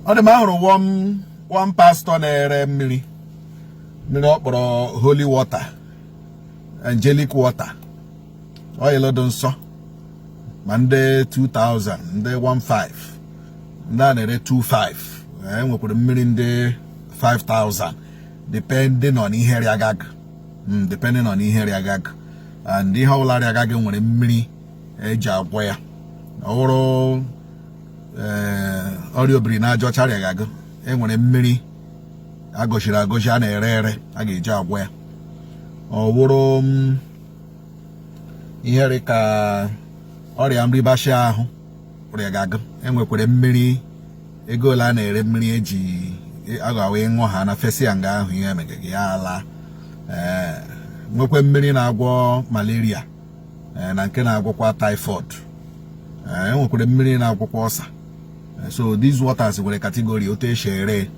Ọ dị m ahụrụ one pastor na-ere mmiri, mmiri ọ kpọrọ holy water, angelic water, oil dị nsọ, ma ndị 2000, ndị 15, ndị a na-ere 25. E nwekwara mmiri ndị 5000, depending on ihe rịagag, depending on ihe rịagag and ihe ọbụla rịagag nwere mmiri eji agwọ ya. Ọ bụrụ ọrịa obiri na aja ọcha rịagag, e nwere mmiri agọchiri agọchi a na-ere ere a ga-eji agwọ ya. Ọ bụrụ ihe dị ka ọrịa nribashi ahụ rịagag, enwekwara mmiri ego ole a na-ere, mmiri eji agawa ịṅụ ha na fesia nga ahụ ihe emeghe ya ala. Ee, nwekwa mmiri na-agwọ malaria, ee, na nke na-agwọkwa typhoid. Ee, enwekwara mmiri na-agwọkwa ọsa. So these waters nwere category otu esi ere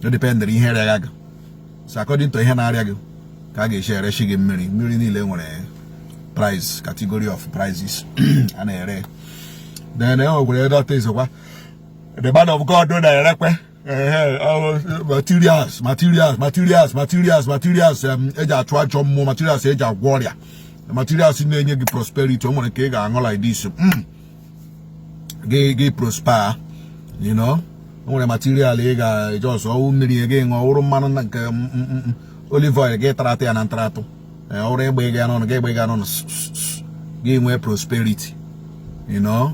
o, dependere ihe rịaga gị. So according to ihe na-arịa gị ka a ga-esi erechi gị mmiri. Mmiri niile nwere price, category of prices a na-ere. Then e nwekwara dọta isokwa the man of God na-erekwe ehe, materials, materials, materials, materials, materials eji achụ ajọ mmụọ, materials eji agwọ ọrịa, materials na-enye gị prosperity. O nwere nke ị ga-aṅụ like this, gị prosper. O nwere material ị ga-eji ọsọ ọwụ mmiri gị ṅụọ, ọwụrụ mmanụ na nke olive oil gị taratụ ya na ntaratụ, ọwụrụ ịgba ịga n'ọnụ gị, ịgba ịga n'ọnụ, gị nwee prosperity.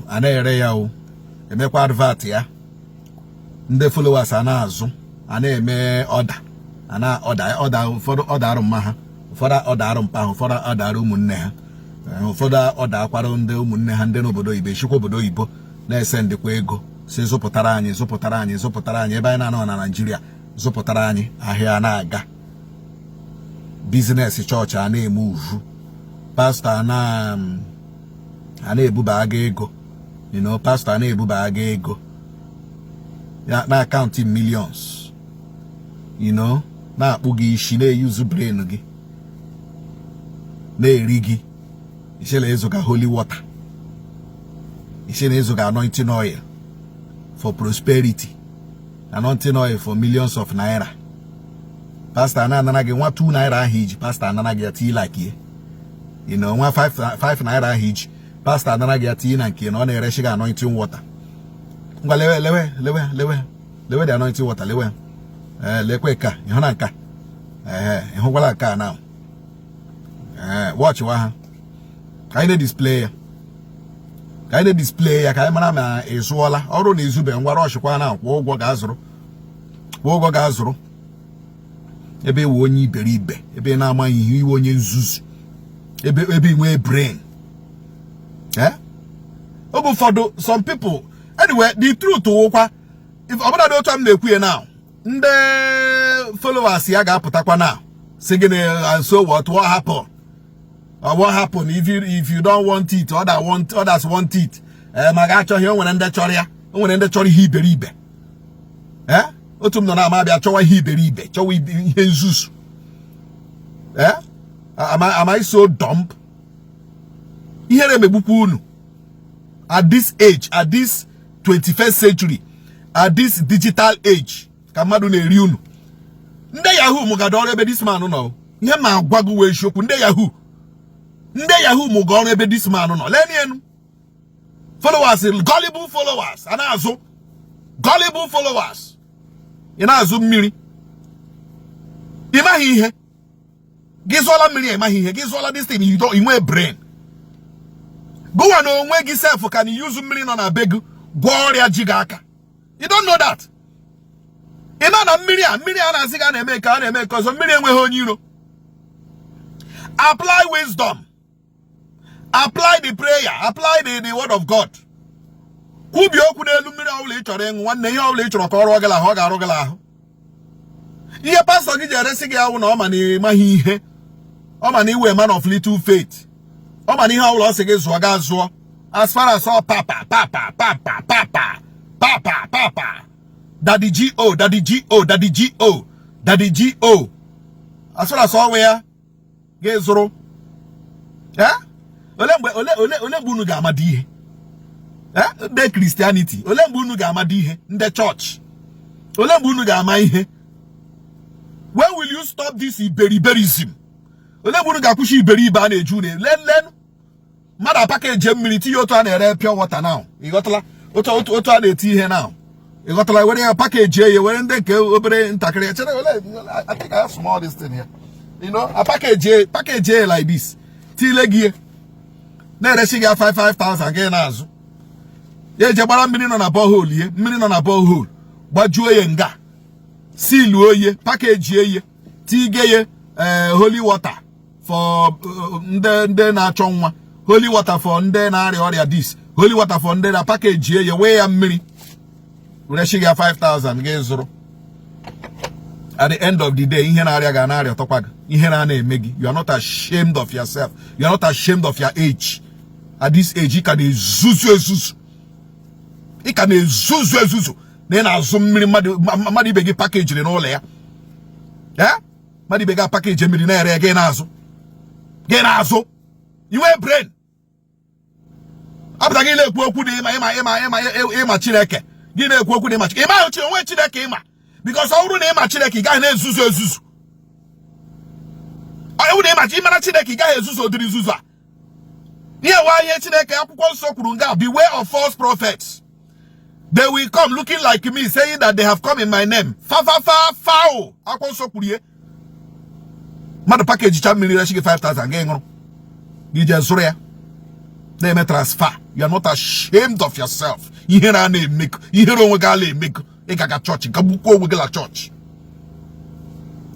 A na-ere ya o, emekwa advert ya, ndị followers a na-azụ, a na-eme order, a na order order. Ụfọdụ order arụ mma ha, ụfọdụ order arụ mpa ha, ụfọdụ order arụ ụmụnne ha. Ụfọdụ order akwara ndị ụmụnne ha ndị n'obodo oyibo, eshikwa obodo oyibo na-ese ndịkwa ego si zụpụtara anyị, zụpụtara anyị, zụpụtara anyị ebe anyị na-anọ na Naịjirịa, zụpụtara anyị. Ahịa na-aga, business chọọchị a na-eme uvu, pastọ a na-ebuba aga ego, pastọ a na-ebuba aga ego ya na akaụntụ millions, na-akpụ gị isi, na-eyuzu brain gị, na-eri gị isi na ịzụga holy water, isi na ịzụga anointing oil for prosperity, anointing oil for millions of naira. Pastọ na-anara gị nwa 2 naira ahụ iji, pastọ anara gị ya tii like ye, nwa 5 naira ahụ iji, pastọ anara gị ya tii na nke na ọ na-erechi gị anointing water. Ngwa, lewe, lewe, lewe, lewe, lewe the anointing water, lewe. Ee, lekwe ka ịhụ na nka. Ee, ịhụkwala nke a now. Ee, watchwa ha ka anyị na-display ya, ka anyị na-display ya, ka anyị mara ma ị zụọla ọrụ na izube. Ngwa, rushkwa na kwụọ ụgwọ ga-azụrụ, kwụọ ụgwọ ga-azụrụ. Ebe iwe onye iberibe, ebe ị na-amaghị ihe, iwe onye nzuzu, ebe inwe brain. Eh, oge ụfọdụ some people, anyway, the truth wụkwa if ọbụla dị otu a m na-ekwu ya now, ndị followers ya ga-apụtakwa now sị gịnị? And so what? What happen? Or what happen if you don't want it, others want it? Ee, ma ga-achọghị, o nwere ndị chọrọ ya, o nwere ndị chọrọ ihe iberibe. Ee, otu m nọ na ama abịa chọwa ihe iberibe, chọwa ihe nzuzu. Ee, am I so dumb? Ihere emegbukwa unu at this age, at this 21st century, at this digital age, ka mmadụ na-eri unu. Ndị yahoo mụgado ọrụ ebe this man nọ. Ihe ma agwa gị wee eziokwu, ndị yahoo, ndị yahoo mụga ọrụ ebe this man nọ. Lee enu followers, gullible followers a na-azụ, gullible followers. Ị na-azụ mmiri, ị maghị ihe. Gị zụọla mmiri, ị maghị ihe. Gị zụọla this thing, you don't, ị nwee brain. Gụwa na onwe gị sef ka na yuzu mmiri nọ na be gị gwọọ ọrịa ji gị aka. You don't know that. Ị ma na mmiri a, mmiri a na-asị gị a na-eme nke a, na-eme nke ọzọ, mmiri enweghị onye iro. Apply wisdom, apply the prayer, apply the word of God. Kwubie okwu n'elu mmiri ọbụla ị chọrọ ịṅụ. Nwanne, ihe ọbụla ị chọrọ ka ọ rụọ gị ahụ, ọ ga-arụ gị ahụ. Ihe pastọ gị ji eresi gị awụ na ọ ma na ị maghị ihe, ọ ma na iwe man of little faith, ọ ma na ihe ọbụla ọ sị gị zụọ, gaa zụọ. As far as ọ papa, papa, papa, papa, papa, papa, Daddy G.O., Daddy G.O., Daddy G.O., Daddy G.O., as far as ọnwe ya gị zụrụ. Eh, ole mgbe, ole mgbe unu ga-amadi ihe? Eh, ndị Christianity, ole mgbe unu ga-amadi ihe? Ndị chọọchị. Ole mgbe unu ga-ama ihe? When will you stop this iberiberism? Ole mgbe unu ga-akwụsị iberibe a na-eju unu? Len mmadụ apackage mmiri tinye otu a na-ere pure water now. Ịghọtala otu a na-eti ihe now? Ịghọtala? Were ya package ya, were ndị nke obere ntakịrị chere ole. I think I have small this thing here. A package like this, tile gị na-eresi gị 55,000, gị na-azụ ya. Eje gbara mmiri nọ na borehole, ihe mmiri nọ na borehole, gbajuo ya nga, siluo ye, package ye, tige ye holy water for ndị na-achọ nwa, holy water for ndị na-arịa ọrịa this, holy water for ndị na package ye, wee ya mmiri resi gị 5000, gị zụrụ. At the end of the day, ihe na-arịa ga na-arịa tọkwa gị, ihe na na-eme gị. You are not ashamed of yourself. You are not ashamed of your age. At this age, ị ka na-ezuzu ezuzu, ị ka na-ezuzu ezuzu na ị na-azụ mmiri mmadụ ibe gị packageri n'ụlọ ya. Ya mmadụ ibe gị package mmiri na-ere, gị na-azụ, gị na-azụ. Inwe brain apụta gị na-ekwu okwu na ịma ịma ịma ịma ịma Chineke. Gị na-ekwu okwu na ịma Chineke, ịma onwe Chineke ịma, because ọ bụrụ na ịma Chineke, ị gaghị na-ezuzu ezuzu. Ọ bụrụ na ịma ịmara Chineke, ị gaghị ezuzu ụdịrị nzuzu a. Ihe wa ihe Chineke, akwụkwọ nsọ kwuru nga: "Beware of false prophets. They will come looking like me, saying that they have come in my name." Fa fa fa foul. Akwụkwọ nsọ kwuru ihe mmadụ package cha mmiri rechi gị 5000, gị ṅụrụ, gị jee zụrụ ya, na-eme transfer. You are not ashamed of yourself. Ihere a na-emekọ, ihere onwe gị ala emekọ. Ị gaga chọọchị, gagbukwa onwe gị la chọọchị.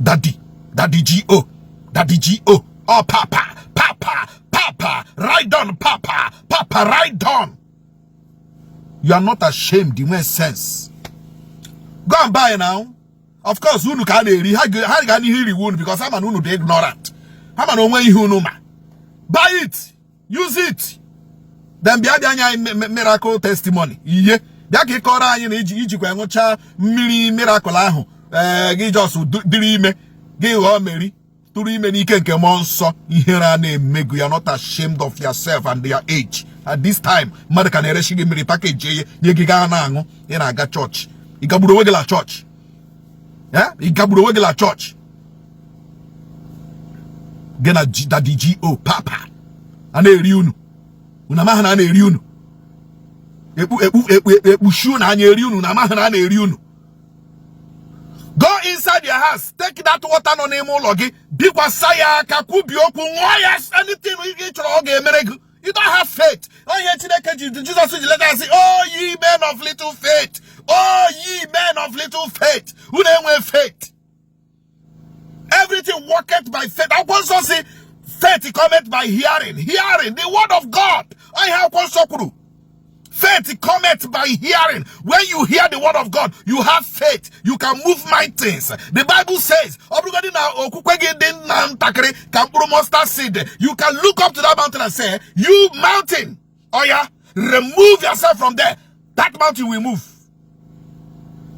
Daddy, Daddy G.O., Daddy G.O., oh, papa, papa, papa, right on, papa, papa, right on. You are not ashamed. In sense, go and buy now. Of course, unu ka a na-eri ha ga n'ihu iriwe unu, because ha ma na unu dị ignorant, ha ma na onwe ihe unu ma. Buy it, use it, then bịa bịa nye anyị miracle testimony. Ihe bịa ka ị kọrọ anyị na iji ijikwa ṅụchaa mmiri miracle ahụ, ee, gị just dịrị ime, gị ghọọ Meri tụrụ ime n'ike nke mmụọ nsọ. Ihere a na-eme gị. You are not ashamed of yourself and your age. At this time, mmadụ ka na-eresi gị mmiri, package ye, nye gị, gaa na-aṅụ. Ị na-aga chọọchị, ị gagburu onwe gị la chọọchị. Ị gagburu onwe gị la chọọchị, gị na Daddy G.O., papa. A na-eri unu, unu amaghị na a na-eri unu. Ekpu ekpu ekpu ekpuchi unu anya, eri unu na amaghị na a na-eri unu. Go inside your house, take that water nọ n'ime ụlọ gị, bikwasa ya aka, kwubie okwu, ṅụọ ya. Anything ị chọrọ, ọ ga-emere gị. You don't have faith. Onye Chineke ji Jizọs ji leta sị, "Oh ye men of little faith, oh ye men of little faith." Unu enwe faith. Everything worketh by faith. Akwụkwọ nsọ si, "Faith cometh by hearing, hearing the word of God." Onye akwụkwọ nsọ kwuru, faith cometh by hearing. When you hear the word of God, you have faith. You can move mountains. The Bible says, ọ bụrụgodị na okwukwe gị dị na ntakịrị ka mkpụrụ mustard seed, you can look up to that mountain and say, "You mountain, oh yeah, remove yourself from there." That mountain will move.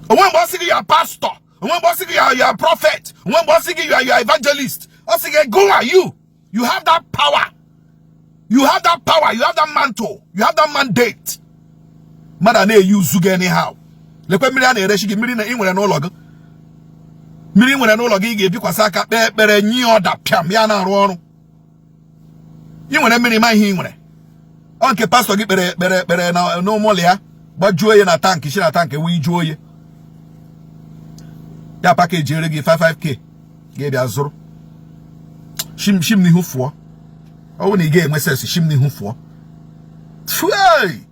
Onwe mgbe ọ sị gị ya pastor, onwe mgbe ọ sị gị ya prophet, onwe mgbe ọ sị gị ya evangelist, ọ sị gị go are you. You have that power. You have that power. You have that mantle. You have that mandate. Mmadụ a na-eyi uzu gị anyhow. Lekwe mmiri a na-erechi gị, mmiri na ị nwere n'ụlọ gị, mmiri ị nwere n'ụlọ gị, ị ga-ebikwasị aka, kpee ekpere, nye ọda, pịam, ya na-arụ ọrụ. Ị nwere mmiri, ma ihe ị nwere ọ nke pastọ gị kpere ekpere ekpere na n'ụmụlụ ya, gbajuo ya na tank, si na tank wee juo ya, ya package ere gị 55K, ga-ebịa zụrụ. Shim shim n'ihu fụọ. Ọ bụrụ na ị ga-enwe sense, shim n'ihu fụọ. Fuei!